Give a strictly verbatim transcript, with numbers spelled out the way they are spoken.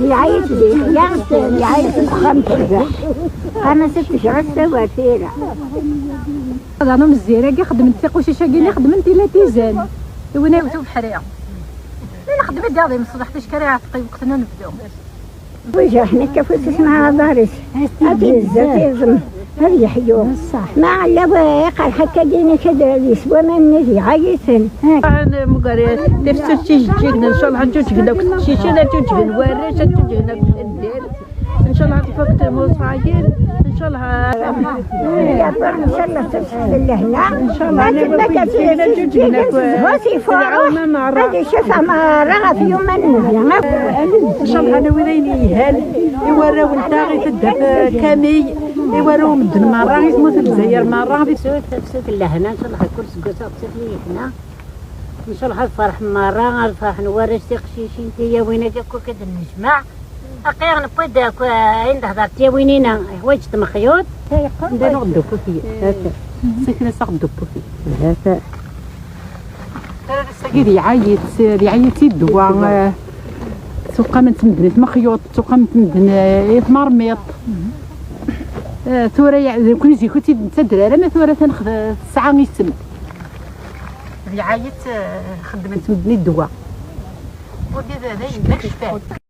Yɛayet di tejɣast, yɛayet deg uxxam terbeḥ. Qqaren-as ad tejɣast tawatira. Hada no mezzir-agi xedment tiqucic-agi-nni xedment i la tizan. I win yewwet ubeḥri. Ma nexdem-id iḍ imṣeḍeḥ ticki ara iɛteq i weqt n unebdu. Wejreḥ nekk afus-is mɛa aḍar-is. Ad t-yezz, ad t-yeẓm, ad yeḥyu. Ma ala wa iqerḥ akka-agi-nni ad yeswa aman-nni d iɣayiten. Nmugar tafsut tijeǧǧigen, ncallah ad ǧuǧgen akk teqcicin, ad ǧuǧgen warrac, ad ǧuǧgen akk taddart. Ncallah ad tfak tmuṣayil, ncallah. Ncallah tafsut n lehna. Ncallah ad ǧuǧgen akk. Ad icaf amerra ɣef yuman-nni. Ncallah ad nawi d ayen yelhan i warraw-nteɣ, i taddart kamil, i warraw n medden merra, i tmurt n Lezzayer merra. Tafsut, tafsut n lehna, ncallah kul seg wass ad ttafin yehna. Ncallah ad ferḥen merra, ad ferḥen warrac tiqcicin tiyawin-agi akk akka d-nnejmaɛ. Aqi newwi-d akk ayen d-hedrent tyawin-ina, ḥwaǧ tmexyuḍt. Nda neɣ ddukkuti. Hata. Sikla saɣ ddukkuti. Hata. Tara ass-agi d iɛayet, d iɛayet i ddwa, eh, tuqament medden i tmexyuḍt, tuqament medden, eh, i tmermiḍt. Eh, tura ya-, d nekkni zik ur tt-id-nettader ara, ma tura tanexd tesɛa isem. D iɛayet, eh, xeddment medden i ddwa. Wagi d, d ayen d acfal.